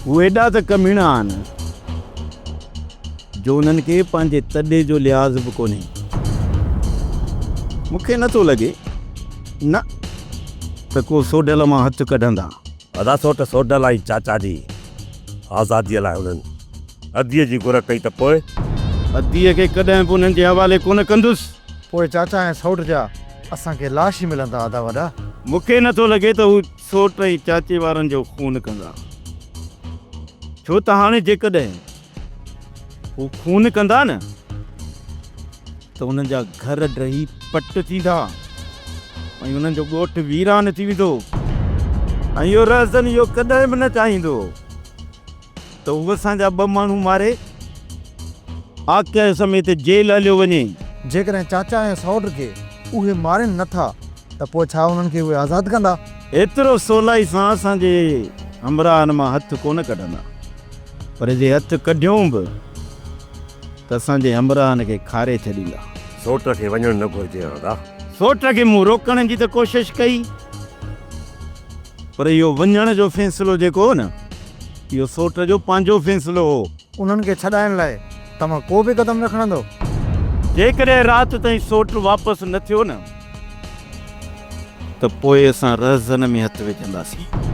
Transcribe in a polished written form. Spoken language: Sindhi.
هو ايڏا ته ڪميڻا آهن جو انهن کي پنهنجي تڏي جو لحاظ به ڪونهي. مون کي نٿو لڳي نه ته ڪو سوڍل مان هٿ ڪڍندا. ادا سوٽ سوڍل ۽ چاچا جي آزاديء لاء انهن اديء جي گهر ڪئي ته پوء؟ اديء کي ڪڏهن به انهن جي حوالي ڪونه ڪندس. پوء چاچا ۽ سئوٽ جا اسان کي لاش ئي ملندا ادا وڏا. مون کي نٿو لڳي ته هو سوٽ ۽ چاچي وارن جو خون ڪندا. ڇو ته هاڻي جيڪڏهن هو خون ڪندا نه ته انهن جا گهر ڊهي پٽ ٿيندا ۽ انهن جو ڳوٺ ويران ٿي ويندو ۽ اهو رهزن اهو ڪڏهن به نه چاهيندو ته هو اسان جا ٻه ماڻهو ماري آڪهه سميت جيل هليو وڃي. جيڪڏهن چاچا ۽ سئوٽ کي اهي مارين نه ٿا ته پوء ڇا انهن کي اهي آزاد ڪندا؟ ايترو سولائي سان اسان جي همراهن مان هٿ ڪونه ڪڍندا، پر جي هٿ ڪڍيون به ته اسان جي همراهن کي کاري ڇڏيندا. سئوٽ کي وڃڻ نه گهرجي ها ادا. سئوٽ کي مون روڪڻ جي ته ڪوشش ڪئي، پر اهو وڃڻ جو فيصلو جيڪو هو نه، اهو سئوٽ جو پنهنجو فيصلو هو. انهن کي ڇڏائڻ لاء توهان ڪو به قدم نه کڻندو؟ جيڪڏهن رات تائين سئوٽ واپس نه ٿيو نه ته پوء اسان رهزن ۾ هٿ وجهنداسين.